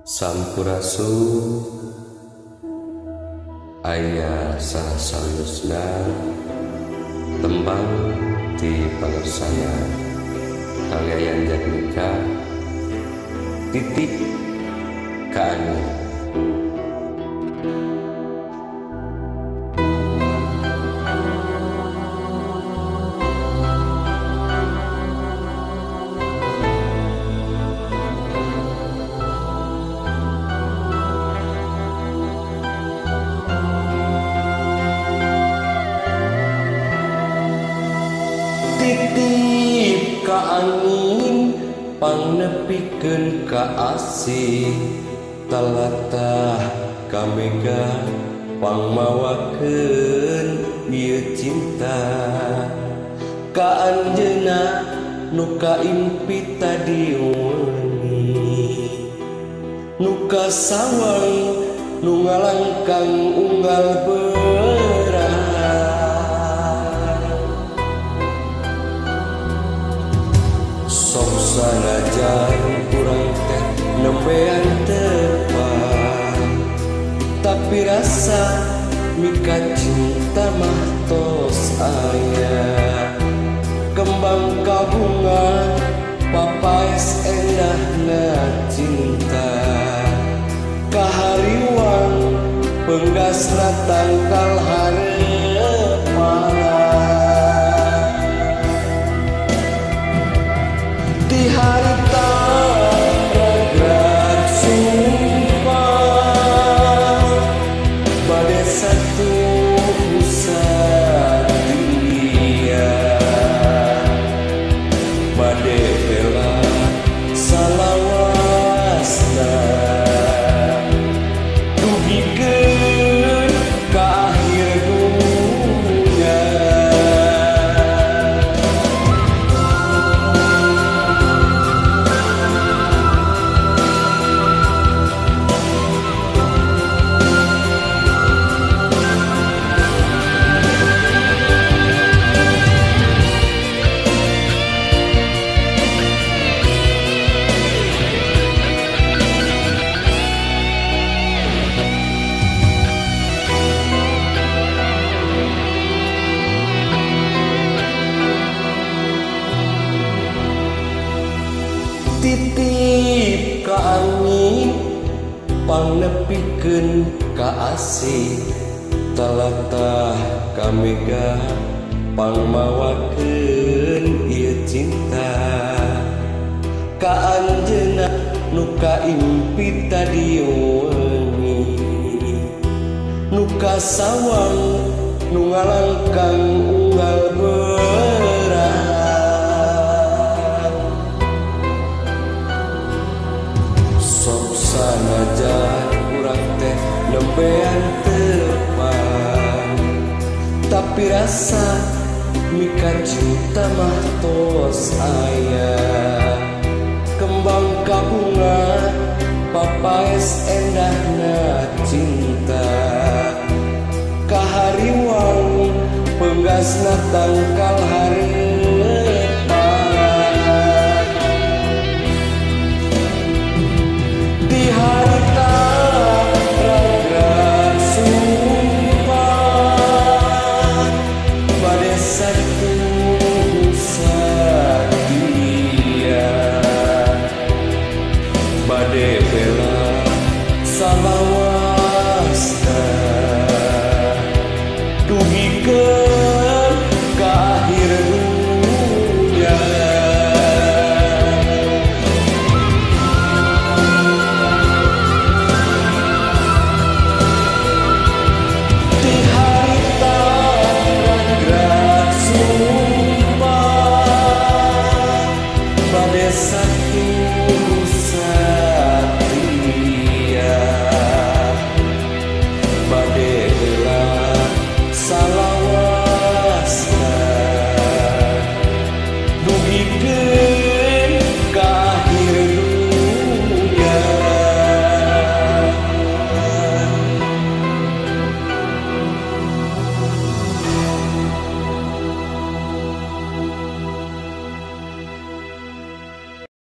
Sampurasun aya salah sawiosna tembang di pangersana Kang Yayan Jatnika titip ka angin. Titip ka angin pangnepikeun ka asih talatah ka mega pangmawakeun ieu cinta ka anjeunna nu kaimpi tadi wengi nu kasawang nu ngalangkang unggal beurang. Sok sanajan kurang teh nembean tepat, tapi rasa mika cinta mah tos aya. Kembang ka bunga papaes endahna cinta, kahariwang penggasna tangkal hareupana. Di harta ragrag sumpah bade satu satia, bade bela salawasna dugikeun ka akhir dunya. Titip ka angin pangnepikeun ka asih talatah ka mega pangmawakeun ieu cinta ka anjeunna nu kaimpi tadi wengi nu kasawang nu ngalangkang unggal beurang. Sok sanajan urang teh nembean tepan, tapi rasa mika cinta mah tos aya. Kembang ka bunga papaes endahna cinta, kahariwang penggasna tangkal.